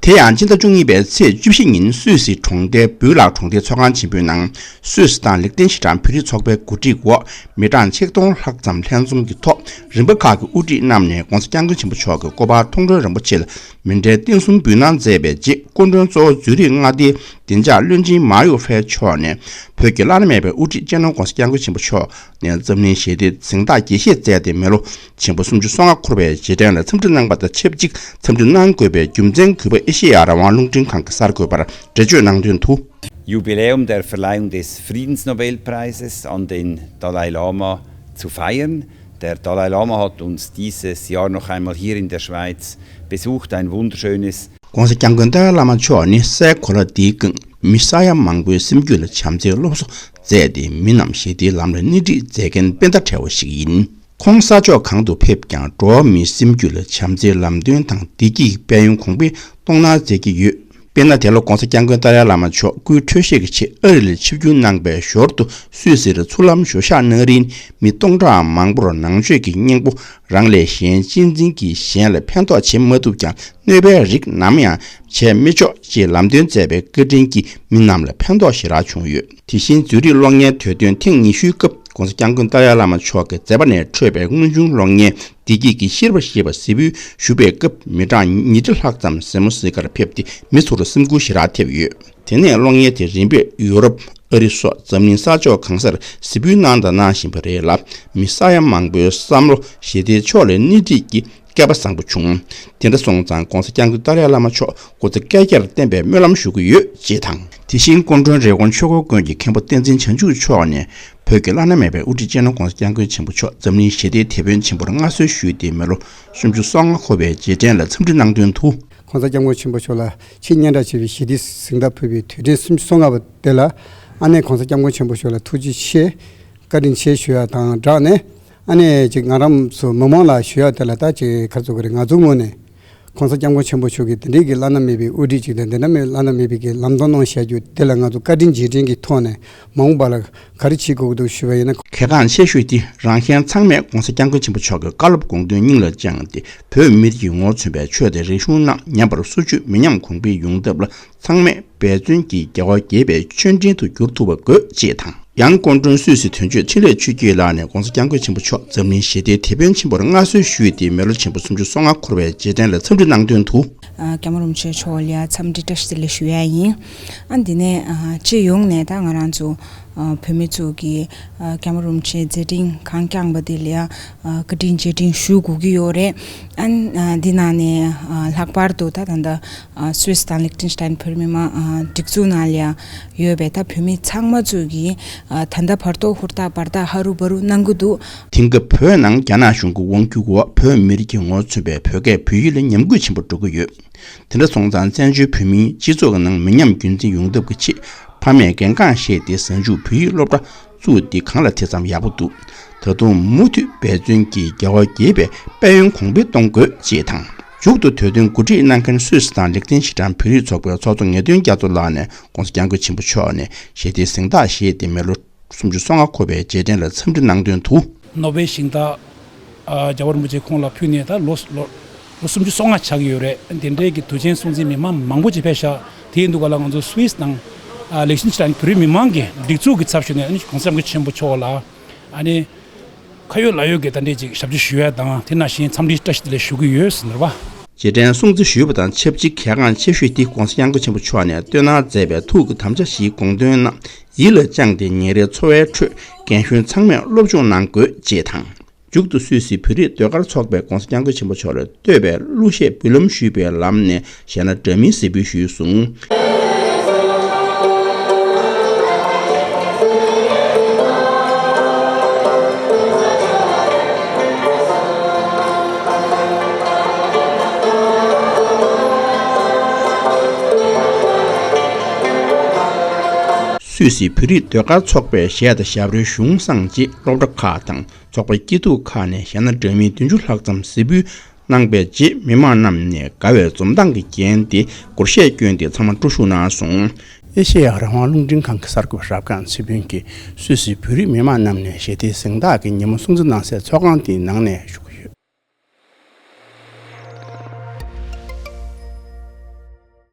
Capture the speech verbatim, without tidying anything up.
དེ་ཡང་སྤྱི་ཟླ་བཅུ་གཉིས་པའི་ཚེས་བཅུ་བཞི་ཉིན་སུད་སི་གྲོང་རྡལ་སྦུལ་ལག་གྲོང་སྡེའི་ཚོགས་ཁང་ཆེན་པོའི་ནང་སུད་སི་དང་ལིག་ཏེན་ཤི་ཊན་བོད་རིགས་ཚོགས་པའི་གོ་སྒྲིག་འོག་མི་གྲངས་ཆིག་སྟོང་ལྷག་ཙམ་ལྷན་འཛོམས་ཀྱི་ཐོག་རིམ་པ་ཁག་གི་དབུ་ཁྲིད་རྣམས་ནས་༸གོང་ས་༸སྐྱབས་མགོན་ཆེན་པོ་མཆོག་གི་སྐུ་པར་མཐོང་གྲོལ་རིན་པོ་ཆེ་ལ་མཎྜལ་རྟེན་གསུམ་འབུལ་གནང་མཛད་པའི་རྗེས། སྐུ་མགྲོན་གཙོ་བོ་ཛུ་རིག་མངའ་སྡེའི་བདེ་འཇགས་བློན་ཆེན་མཱ་ཡོ་ཧྥེ་མཆོག་ནས་བོད་ཀྱི་བླ་ན་མེད་པའི་དབུ་ཁྲིད་སྤྱི་ནོར་༸གོང་ས་༸སྐྱབས་མགོན་ཆེན་པོ་མཆོག་ནས་འཛམ་གླིང་ཞི་བདེའི་གཟེངས་རྟགས་དགྱེས་བཞེས་མཛད་དེ། མི་ལོ་ཆེན་པོ་སུམ་ཅུ་སོ་ལྔ་འཁོར་བའི་རྗེས་དྲན་ལ་འཚམས་འདྲི་གནང་བ་དང་ཆབས་ཅིག་འཚམས་འདྲི་གནང་དགོས་པའི་རྒྱུ་མཚན་གུས་པ་ཨེ་ཤེ་ཡ་རང་དབང་རླུང་འཕྲིན་ཁང་གི་གསར་འགོད་པར་འགྲེལ་བརྗོད་གནང་དོན་དུ། Jubiläum der Verleihung des Friedensnobelpreises an den Dalai Lama zu feiern. Der Dalai Lama hat uns dieses Jahr noch einmal hier in der Schweiz besucht, ein wunderschönes. ༸གོང་ས་༸སྐྱབས་མགོན་ཏཱ་ལའི་བླ་མ་མཆོག་ནི་སའི་གོ་ལ་འདིའི་སྒང་མི་ས་ཡ་མང་པོའི་སེམས་རྒྱུད་ལ་བྱམས་བརྩེའི་སློབ་གསོ་མཛད་དེ། མི་རྣམས་ཞི་བདེའི་ལམ་ལ་སྣེ་ཁྲིད་མཛད་མཁན་དཔེ་ཟླ་བྲལ་བ་ཞིག་ཡིན། ཁོང་ས་ཕྱོགས་གང་དུ་ཕེབས་ཀྱང་འགྲོ་བ་མིའི་སེམས་རྒྱུད་ལ་བྱམས་བརྩེའི་ལམ་སྟོན་དང་བདེ་སྐྱིད་ཀྱི་དཔལ་ཡོན་གོང་འཕེལ་གཏོང་གནང་མཛད་ཀྱི་ཡོད། དཔེར་ན། དེ་ལོ་༸གོང་ས་༸སྐྱབས་མགོན་ཏཱ་ལའི་བླ་མ་མཆོག་སྐུའི་འཕྲོད་བཞེས་ཀྱི་ཆེད་ཨ་རི་ལ་ཆིབས་བསྒྱུར་གནང་པའི་ཞོར་དུ་སུད་སིར་ཚུར་ལམ་ཞུ་གཞག་གནང་རིང་མི་སྟོང་ཕྲག་མང་པོར་ནང་ཆོས་ཀྱི་སྙིང་པོ་རང་ལས་གཞན་གཅེས་འཛིན་གྱིས་གཞན་ལ་ཕན་ཐོགས་བྱེད་མ་ཐུབ་ཀྱང་། གནོད་པའི་རིགས་ནམ་ཡང་བྱས་མི་ཆོག་ཅེས་ལམ་སྟོན་མཛད་པའི་བཀའ་དྲིན་གྱིས་མི་རྣམས་ལ་ཕན་ཐོགས་ཞེ་དྲག་བྱུང་ཡོད། དེ་བཞིན་ཛུ་རིག་གློག་བརྙན་དུས་སྟོན་ཐེངས་ཉི་ཤུའི་སྐབས་༸གོང་ས་༸སྐྱབས་མགོན་ཏཱ་ལའི་བླ་མ་མཆོག་གི་མཛད་པ་ནས་འཕྲོས་པའི་དངོས་བྱུང་གློག་བརྙན་བདེ་སྐྱིད་ཀྱི་ཤེས་རབ་ཞེས་པ་གཟིགས་འབུལ་ཞུ་བའི་སྐབས་མི་གྲངས་ཉིས་ཁྲི་ལྷག་ཙམ་ཟེ་མོ་ཟེ་གར་ཕེབས་ཏེ་མི་ཚོར་སེམས་འགུལ་ཞེ་དྲག་ཐེབས་ཡོད། དེ་ནས་གློག་བརྙན་དེ་རིམ་པས་ཡུ་རོབ། ཨ་རི་སོགས་འཛམ་གླིང་ས་ཕྱོགས་གང་སར་གཟིགས་འབུལ་གནང་དང་གནང་བཞིན་པ་རེད་ལ། མི་ས་ཡ་མང་པོའི་བསམ་བློ་ཞི་བདེའི་ཕྱོགས་ལ་སྣེ་ཁྲིད་ཀྱི་སྐལ་པ་བཟང་པོ་བྱུང་། དེ་འདྲ་སོང་ཙང་༸གོང་ས་༸སྐྱབས་མགོན་ཏཱ་ལའི་བླ་མ་མཆོག་སྐུ་ཚེ་བསྐལ་བརྒྱར་བརྟན་པའི་སྨོན་ལམ་ཞུ་གི་ཡོད་ཅེས་དང་། དེ་བཞིན་སྐུ་མགྲོན་རི་ཀོན་ཆོས་འཁོར་དགོན་གྱི་མཁན་པོ་བསྟན་འཛིན་བྱང་ཆུབ་མཆོག་ནས་བོད་ཀྱི་བླ་ན་མེད་པའི་དབུ་ཁྲིད་སྤྱི་ནོར་༸གོང་ས་༸སྐྱབས་མགོན་ཆེན་པོ་མཆོག་འཛམ་གླིང་ཞི་བདེའི་དེད་དཔོན་ཆེན་པོར་མངའ་གསོལ་ཞུས་ཏེ་མི་ལོ་སུམ་ཅུ་སོ་ལྔ་འཁོར་བའི་རྗེས་དྲན་ལ་འཚམས་འདྲི་གནང་དོན་དུ། ༸གོང་ས་༸སྐྱབས་མགོན་ཆེན་པོ་མཆོག་ལ་ཆེས་སྙན་གྲགས་ཆེ་བའི་ཞི་བདེའི་གཟེངས་རྟགས་ཕུལ་བའི་དུས་དྲན་སུམ་ཅུ་སོ་ལྔ་པ་དེ་ལ། ཨ་ནེ་༸གོང་ས་༸སྐྱབས་མགོན་ཆེན་པོ་མཆོག་ལ་ཐུགས་རྗེ་ཆེ། བཀའ་དྲིན་ཆེ་ཞུ་ཡ་དང་སྦྲགས་ནས། ཨ་ནེ་ཅིག་ང་རང་ཚོ་མི་མང་ལ་ཞུ་ཡ་དེ་ལ་ད་ཅིག་ག་རེ་ཟེར་དགོས་རེད། ང་ཚོའི་ངོས་ནས་༸གོང་ས་༸སྐྱབས་མགོན་ཆེན་པོ་མཆོག་གིས་དེ་འདྲའི་གི་བླ་ན་མེད་པའི་དབུ་ཁྲིད་ཅིག་དང་། དེ་འདྲ་མེད་བླ་ན་མེད་པའི་གི་ལམ་སྟོན་གནང་བཞག་རྒྱུ་དེ་ལ་ང་ཚོ་བཀའ་དྲིན་རྗེས་དྲན་གྱི་ཐོག་ནས་མ་འོངས་པ་ལ་ག་རེ་བྱེད་དགོས་ཀྱི་འདུག་ཞུས་པ་ཡིན་ན། གལ་འགངས་ཆེ་ཤོས་དེ་རང་གཞན་ཚང་མས་༸གོང་ས་༸སྐྱབས་མགོན་ཆེན་པོ་མཆོག་གི་བཀའ་སློབ་དགོངས་དོན་སྙིང་ལ་བཅངས་ཏེ། བོད་མི་རིགས་ཀྱི་ངོ་བོ་མཚོན་པའི་ཆོས་དང་རིག་གཞུང་རྣམས་ཉམས་པར་སོར་ཆུད་མི་ཉམས་གོང་འཕེལ་ཡོང་ཐབས་ལ་ཚང་མས་འབད་བརྩོན་གྱིས་རྒྱལ་བ་དགྱེས་པའི་ཆོས་འབྲེལ་དུ་འགྱུར་ཐུབ་པ་དགོས་ཅེས་དང་། ཡང་སྐུ་མགྲོན་སུད་སི་དོན་གཅོད་འཕྲིན་ལས་ཆོས་སྐྱིད་ལགས་ནས་༸གོང་ས་༸སྐྱབས་མགོན་ཆེན་པོ་མཆོག་འཛམ་གླིང་ཞི་བདེའི་དེད་དཔོན་ཆེན་པོར་མངའ་གསོལ་ཞུས་ཏེ་མི་ལོ་ཆེན་པོ་སུམ་ཅུ་སོ་ལྔ་འཁོར་བའི་རྗེས་དྲན་ལ་འཚམས་འདྲི་གནང་དོན་དུ། ཨ།༸སྐྱབས་མགོན་རིན་པོ་ཆེ་མཆོག་ལ་འཚམས་འདྲི་བཀྲ་ཤིས་བདེ་ལེགས་ཞུ་ཡ་ཡིན། ཨ། འདི་ནས་ཨ་སྤྱི་ཡོངས་ནས་ད་ང་རང་ཚོ་ཨ་བོད་མི་ཚོ་གིས་ཨ་༸སྐྱབས་མགོན་རིན་པོ་ཆེའི་མཛད་འཕྲིན་གང་བསྐྱངས་པ་དེ་ལ་ཡ་ཨ་བཀའ་དྲིན་རྗེས་དྲན་ཞུ་དགོས་ཀྱི་ཡོད་རེད། ཨ་ཨ་འདི་ནང་ནས་ཨ་ལྷག་པར་དུ་ད་ད་ལྟ་ཨ་སུད་སི་དང་ལིག་ཏེན་ཤི་ཊན་བོད་མི་མང་ཨ་སྒྲིག་འཛུགས་ནང་ལ་ཡ་ཡོད་པའི་ད་བོད་མི་ཚང་མ་ཚོས་ཀྱིས་ཨ་ད་ལྟ་བར་དུ་ཧུར་ཐག་འབད་ཐག་ཧ་རུ་བ་རུ་གནང་གི་འདུག། དེང་སྐབས་བོད་ནང་རྒྱ་ནག་གཞུང་གི་དབང་སྒྱུར་འོག་བོད་མི་རིགས་ཀྱི་ངོ་བོ་མཚོན་པའི་བོད་སྐད་བོད་ཡིག་ལ་ཉམས་རྒུད་ཆེན་པོ་འགྲོ་གི་ཡོད། དེ་འདྲ་སོང་ཙང་བཙན་བྱོལ་བོད་མིའི་སྤྱི་ཚོགས་ཀྱི་ནང་མི་ཉམས་རྒྱུན་འཛིན་ཡོང་ཐབས་ཀྱི་ཆེད་ཕ་མས་འགན་འཁྲི་བཞེས་ཏེ་གཟའ་མཇུག་བོད་ཡིག་སློབ་གྲྭ་བཙུགས་ཏེ་གང་ལ་དེ་ཙམ་ཡག་པོ་འདུག། ད་དུང་མུ་མཐུད་འབད་བརྩོན་གྱིས་རྒྱལ་བ་དགྱེས་པའི་དཔལ་ཡོན་གོང་འཕེལ་གཏོང་དགོས་ཅེས་དང་། མཇུག་ཏུ་དུས་སྟོན་གོ་སྒྲིག་གནང་མཁན་སུད་སི་དང་ལིག་ཏེན་ཤི་ཊན་བོད་རིགས་ཚོགས་པའི་ཚོགས་གཙོ་ངེས་དོན་རྒྱ་མཚོ་ལགས་ནས་༸གོང་ས་༸སྐྱབས་མགོན་ཆེན་པོ་མཆོག་ནས་ཞི་བདེའི་གཟེངས་རྟགས་བཞེས་ཏེ་མི་ལོ་སུམ་ཅུ་སོ་ལྔ་འཁོར་བའི་རྗེས་དྲན་ལ་འཚམས་འདྲི་གནང་དོན་དུ། ནོ་བེལ་ཞིང་བདག་ཨ་རྒྱལ་བ་རིན་པོ་ཆེ་ཁོང་ལ་ཕུལ་ནས་ད་ལོ་ལོ་ལོ་སུམ་ཅུ་སོ་ལྔ་ཆགས་ཀྱི་ཡོད་རེད། དེ་འདྲའི་གི་དུས་ཆེན་སྲུང་བརྩི་མི་མང་མང་པོ་ཅིག་ཕེབས་ཤག། དེ་ཡིན་དུས་ག་ལ་ང་ཚོ་སུད་སི་དང་ཨ་ལིག་ཏེན་ཤི་ཊན་བོད་རིགས་མི་མང་གི་སྒྲིག་འཛུགས་ཀྱི་ཚབ་ཞུས་ནས་ཨ་ནི་༸གོང་ས་༸སྐྱབས་མགོན་ཆེན་པོ་མཆོག་ལ་ཨ་ནི་ཁ་ཡོད་ལག་ཡོད་ཀྱི་ད་འདྲའི་ཅིག་ཞབས་ཕྱི་ཞུ་ཡ་དང་། དེ་ནང་བཞིན་འཚམས་འདྲི་བཀྲ་ཤིས་བདེ་ལེགས་ཞུ་གི་ཡོད་ཟེར་ནས་རེད་པ། རྗེས་དྲན་སྲུང་བརྩི་ཞུས་པ་དང་ཆབས་ཅིག་གལ་འགངས་ཆེ་ཤོས་དེ་༸གོང་ས་༸སྐྱབས་མགོན་ཆེན་པོ་མཆོག་ནས་བཏོན་གནང་མཛད་པའི་ཐུགས་ཀྱི་དམ་བཅའ་བཞིའི་དགོངས་དོན་རྣམས་ཡིད་ལ་བཅངས་ཏེ་ཉིན་རེའི་འཚོ་བའི་ཁྲོད་རྒན་གཞོན་ཚང་མས་སློབ་སྦྱོང་གནང་དགོས་ཅེས་དང་། མཇུག་ཏུ་སུད་སི་བོད་རིགས་ཟློས་གར་ཚོགས་པས་༸གོང་ས་༸སྐྱབས་མགོན་ཆེན་པོ་མཆོག་ལ་བསྟོད་པའི་གླུ་གཞས་འབུལ་ལམ་ཞུས་པའི་ལམ་ནས་གཞས་སྣ་འདྲ་མིན་གཟིགས་འབུལ་ཞུས་སོང་། སུད་སི་བོད་རིགས་ཟློས་གར་ཚོགས་པས་གཞས་དང་ཞབས་བྲོའི་གཞུང་བསྲངས་རྗེས་སློབ་གྲྭ་ཁག་དང་ཚོགས་པ་སྐྱིད་སྡུག་ཁག་ནས་གཞས་སྣ་འདྲ་མིན་བདུན་ཅུ་ལྷག་ཙམ་གཟིགས་འབུལ་གནང་པའི་རྗེས་མི་མང་རྣམས་ནས་དགའ་བའི་འཛུམ་མདངས་ཀྱིས་བརྒྱན་ཏེ་སྒོར་གཞས་བསྐྱོན་ཏེ་ཚང་མ་སྤྲོ་ཤུགས་གནང་སོང་། ཨེ་ཤེ་ཡ་རང་དབང་རླུང་འཕྲིན་ཁང་གི་གསར་འགོད་པ་རབ་སྒང་ཚེ་ཕུན་གྱིས་སུད་སི་བོད་རིགས་མི་མང་རྣམས་ནས་ཞི་བདེའི་གཟེངས་རྟགས་ཀྱི་ཉིན་མོ་སྲུང་བརྩི་གནང་སའི་ཚོགས་ཁང་དེའི་ནང་ནས་བཞུགས།